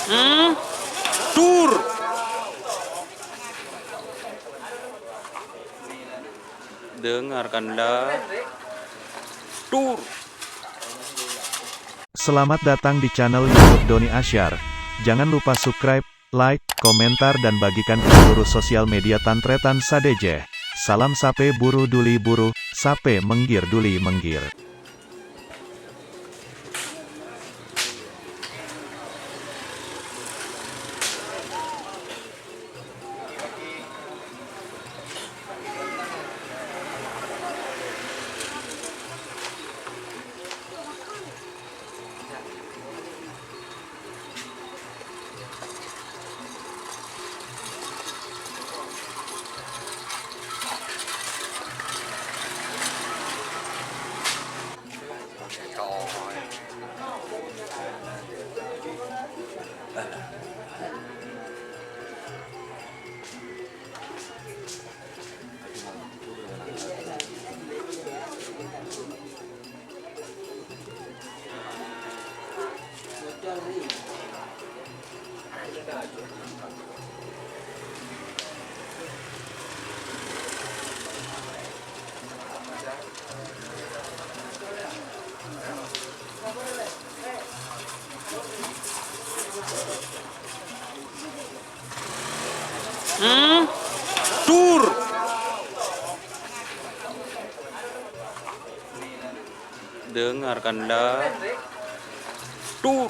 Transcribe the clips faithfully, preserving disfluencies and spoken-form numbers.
Hmm? Tur. Dengarkanlah. Tur. Selamat datang di channel YouTube Doni Asyar. Jangan lupa subscribe, like, komentar, dan bagikan ke seluruh sosial media Tantretan sadhâjâ. Salam sapè buru duli buru, sapè mèngghir duli mèngghir. Hmm? Tur. Dengarkanlah. Tur.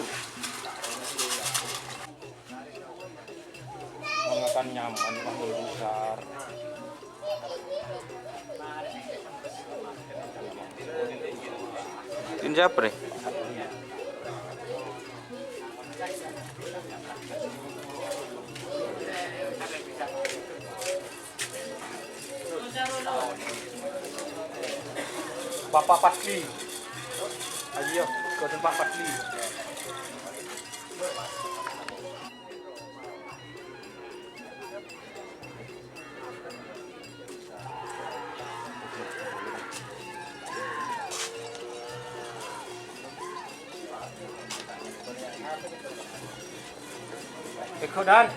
Mengekan nyaman, Pak Guru Besar. Ini siapa, Re? Bapak Fadli. Ayo, ke tempat Fadli. Eko, Dan.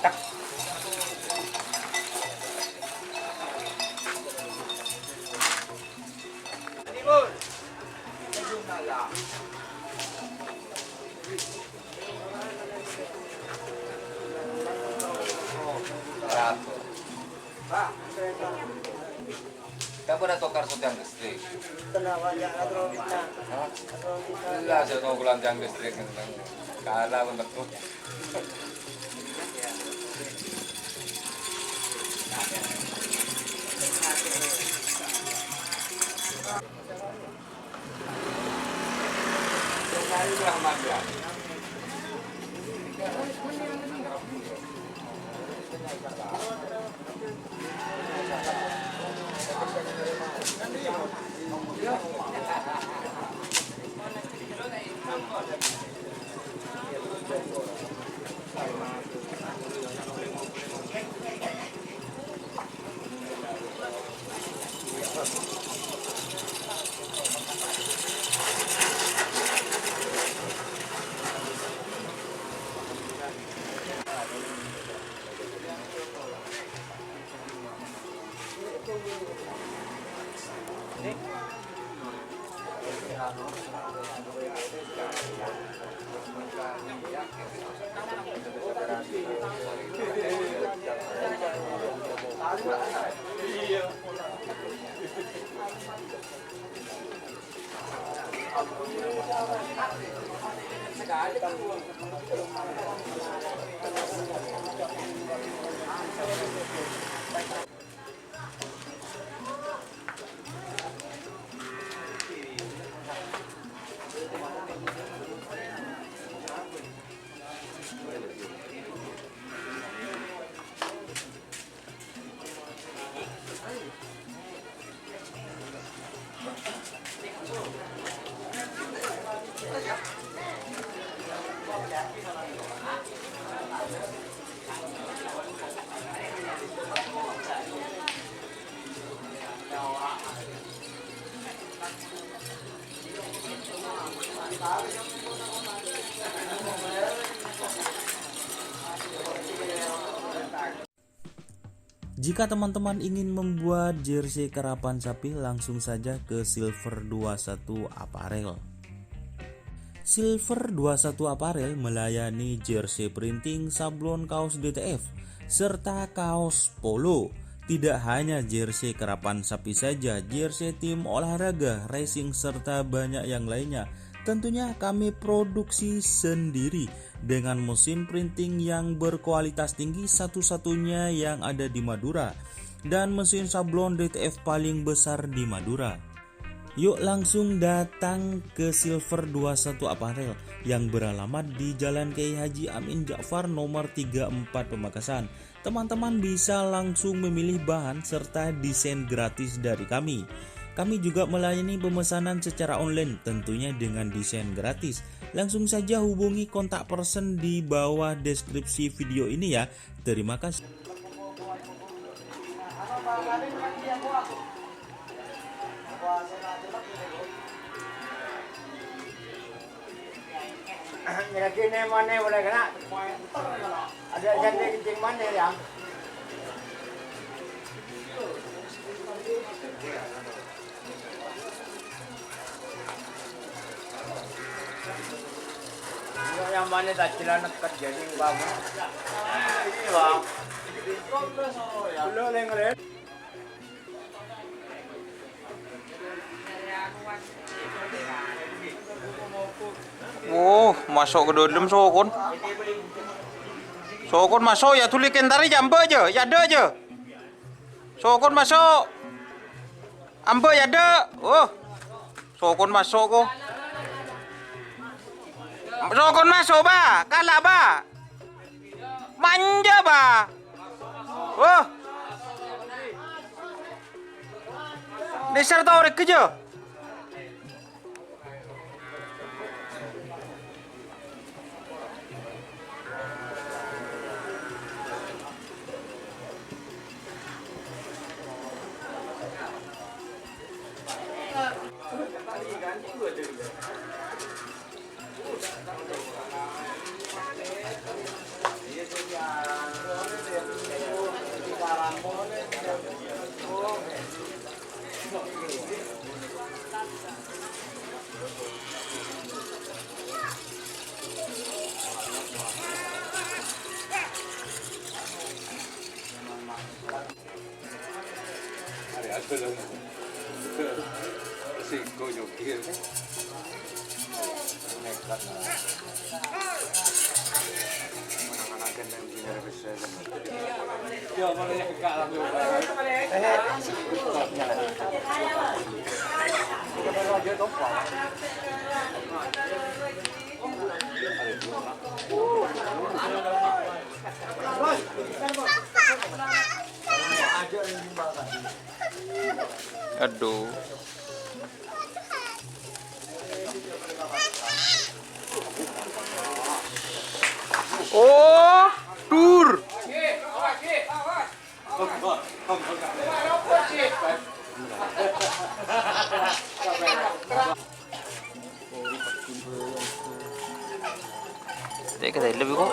Tak. Rato. Ka' bâdâ tokar so tiang listrik. Hah? Ella, sè tokaran tiang listrik ngennèng. Kala pon tekko. Jika teman-teman ingin membuat jersey karapan sapi, langsung saja ke Silver dua satu Apparel. Silver dua satu Apparel melayani jersey printing, sablon kaos D T F, serta kaos polo. Tidak hanya jersey karapan sapi saja, jersey tim olahraga, racing, serta banyak yang lainnya. Tentunya kami produksi sendiri dengan mesin printing yang berkualitas tinggi, satu-satunya yang ada di Madura, dan mesin sablon D T F paling besar di Madura. Yuk langsung datang ke Silver dua satu Apparel yang beralamat di Jalan Kiai Haji Amin Ja'far nomor tiga empat Pamekasan. Teman-teman bisa langsung memilih bahan serta desain gratis dari kami. Kami juga melayani pemesanan secara online, tentunya dengan desain gratis. Langsung saja hubungi kontak person di bawah deskripsi video ini ya. Terima kasih. Lagi ne mane boleh kena. Ada jande kencing mane ya. Yang mane tak jalan dekat jadi bang. Iya. Belum lengre. Oh, maso' ka dâlem sokon. Sokon maso', ya dhuli kèntara, ya amba' jâ, ya adâ' jâ. Sokon maso'. Amba' ya adâ'. Oh. Sokon maso' ko. Sokon maso', Ba. Kala', Ba. Manja, Ba. Oh. Dâsar tao rèya jâ. Aduh. Oh, dur. Cek ke dalam kok.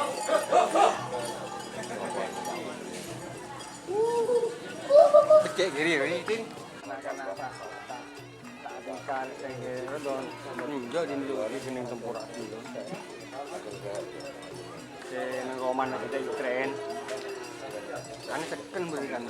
Cek kiri ini. Ndak di Indo, di sini tempura. Sing neng roman aku tadi keren. Ane seken berikan.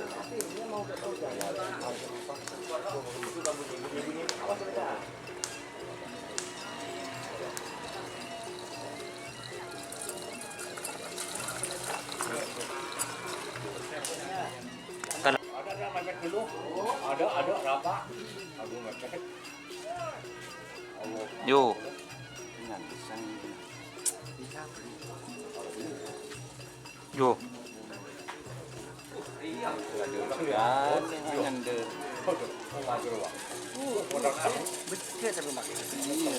Ada, ada, mepet dulu. Ada, ada, rata. Aduh, mepet. Yo. Yo. Becek tapi, Mas. Iya.